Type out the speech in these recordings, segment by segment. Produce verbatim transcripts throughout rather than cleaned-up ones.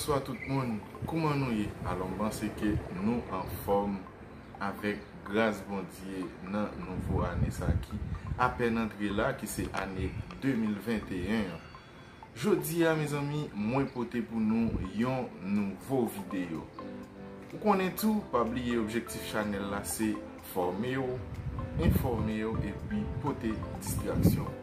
Bonswa tout moun, kouman nou ye? Alò, m panse ke nou anfòm avèk gras Bondye nan nouvo ane sa ki apèn antre la, ki se ane de mil venteyen an. Jodi a, mezanmi, mwen pote pou nou yon nouvo videyo. Ou konnen tou, pa bliye objektif chanèl la se fòme w, enfòme w epi pote distraksyon pou ou.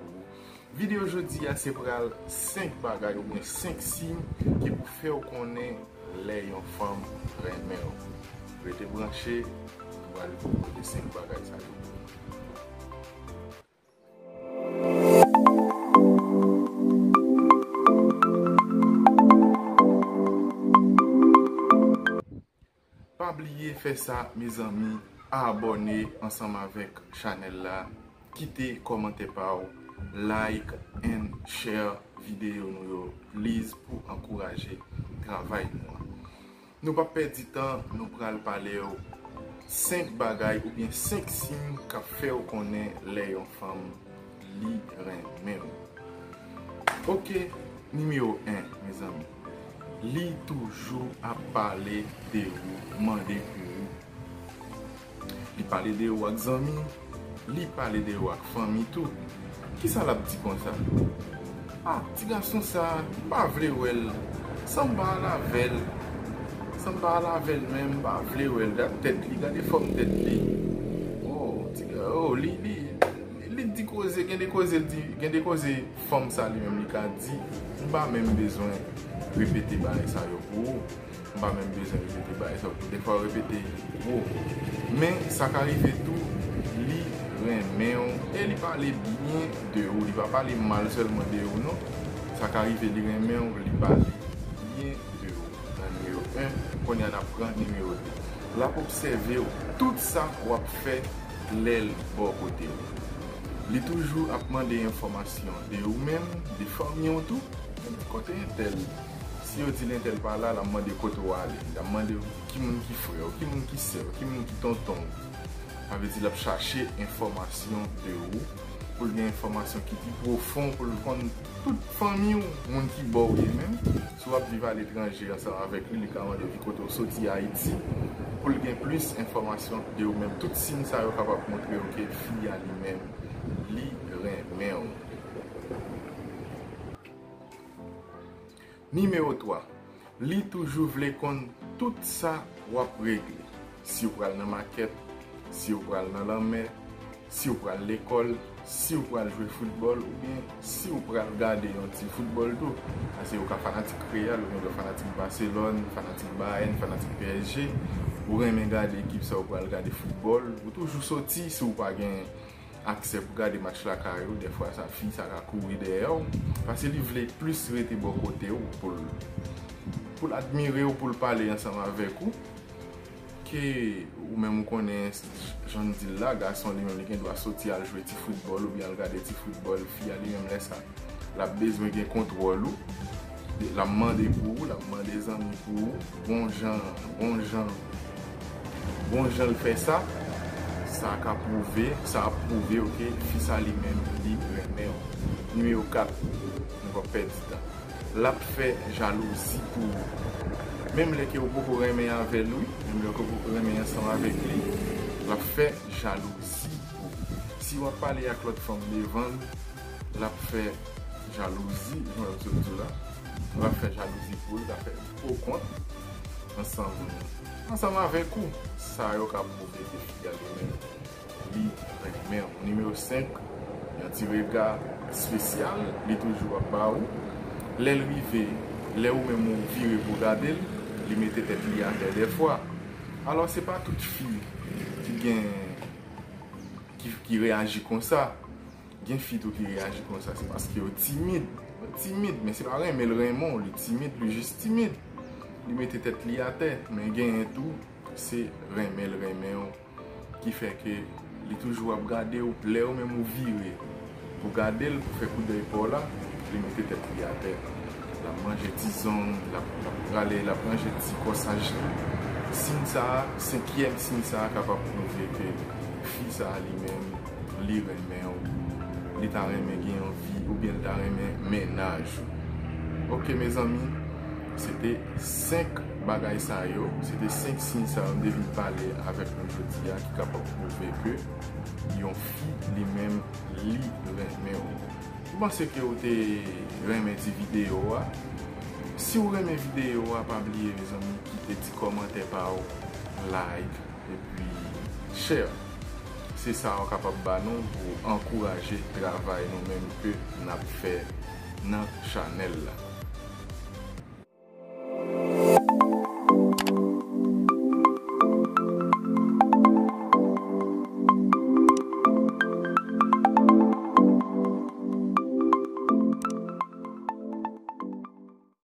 Videyo jodi a se pral senk bagay oubyen senk siy ki pou fè w konnen lè yon fanm renmen w. Rete branche, nou pral pote senk bagay sa yo. Pa bliye fè sa, mezanmi, abòne ansanm avèk chanèl la, kite kòmantè pa w, like and share videyo nou yo, please, pou ankouraje travay nou an. Nou p ap pèdi tan, nou pral pale w senk bagay oubyen senk siy k ap fè w konnen lè yon fanm li renmen w. Oke, nimewo en, mezanmi. Li toujou ap pale de ou, mande pou ou. Li pale de ou ak zanmi, li pale de ou ak fanmi tou. Kisa l ap di konsa? Ah, ti gason sa, m pa vle wè l. San m pa al avè l. San m pa al avè l menm, m pa vle wè l. Gad tèt li, gade fòm tèt li. Oh, ti ga-, oh, li, li, li di koze, gen de koze l di, gen de koze fanm sa li menm li ka di. M pa menm bezwen repete bagay sa yo pou ou. M pa menm bezwen repete bagay sa yo pou ou. Defwa yo repete gwo. Men sa ka rive tou, li renmen w e li pale byen de ou. Li pa pale mal sèlman de ou non. Sa ka rive li renmen w, li pale byen de ou. Nan nimewo en, kounye a n ap pran nimewo de. L ap obsève w tout sa w ap fè lè l bò kote w. Li toujou ap mande enfòmasyon de ou menm, de fanmi w tou. Kote entèl? Si yo di l entèl pa la, l ap mande kote w ale. L ap mande w ki moun ki frè w, ki moun ki sè w, ki moun ki tonton w. Sa vle di l ap chache enfòmasyon de ou, pou l gen enfòmasyon ki pi pwofon, pou l konn tout fanmi w, moun ki bò w ye menm. Si w ap viv aletranje ansanm avèk li, li ka mande w ki kote w soti Ayiti, pou l gen plis enfòmasyon de ou menm. Tout siy sa yo kapab montre w ke fi a li menm, li renmen w. Nimewo twa, li toujou vle konn tout sa w ap regle. Si w pral nan makèt, si w pral nan lanmè, si w pral lekòl, si w pral jwe foutbòl, oubyen si w pral gade yon ti foutbòl tou. Paske ou ka fanatik Real, oubyen ou ka fanatik Barcelone, fanatik Bayern, fanatik P S G, ou renmen gade ekip sa, ou pral gade foutbòl, ou toujou soti si w pa gen aksè pou gade match lakay ou, dèfwa sa fi sa ka kouri dèyè w, paske li vle plis rete bò kote w pou l, pou l admire w, pou l pale ansanm avèk ou, ke ou menm ou konnen, jan m di l la, gason li menm li gen dwa soti al jwe ti foutbòl oubyen al gade ti foutbòl, fi a li menm lè sa l ap bezwen gen kontwòl ou. L ap mande pou ou, l ap mande zanmi pou ou. Bon jan, bon jan, bon jan l fè sa, sa ka pwouve, sa ap pwouve w ke fi sa li menm, li renmen w. Nimewo kat, nou p ap pèdi tan. L ap fè jalouzi pou ou. Menm lè ke ou poko renmen avè l, wi, menm lè ke ou poko renmen ansanm avèk li, l ap fè jalouzi pou ou. Si w ap pale ak lòt fanm devan l, l ap fè jalouzi, jan w sot di w la, l ap fè jalouzi pou ou, l ap fè po kont ansanm, ansanm avèk ou. Sa yo ka pwouve ke fi a li menm, li renmen w. Nimewo senk, yon ti rega espesyal, li toujou ap ba ou. Lè l rive, lè ou menm ou vire pou gade l, li mete tèt li atè dèfwa. Alò, se pa tout fi ki gen ki, ki reyaji konsa. Gen fi tou ki reyaji konsa, se paske yo timid. Yo timid, men se pa renmen l renmen w, li timid, li jis timid. Li mete tèt li atè, men genyen tou, se renmen l renmen w, ki fè ke li toujou ap gade w, lè ou menm ou vire pou gade l, pou fè koudèy pa w la, li mete tèt li atè. L ap manje ti zong, l ap, l ap rale, l ap manje ti kòsaj li. Siy sa a, senkyèm siy sa a kapab pwouve ke fi sa a li menm, li renmen w, li ta renmen gen yon vi, oubyen li ta renmen mennaj ou. Oke, mezanmi, Se te senk bagay sa yo, se te senk siy sa yo m te vin pale avèk nou jodi a ki kapab pwouve ke yon fi li menm li renmen w. M panse ke w te renmen ti videyo a. Si w renmen videyo a, pa bliye mezanmi, kite ti kòmantè pa w, like, epi share. Se sa w kapab ba nou pou ankouraje travay nou menm ke n ap fè nan chanèl la.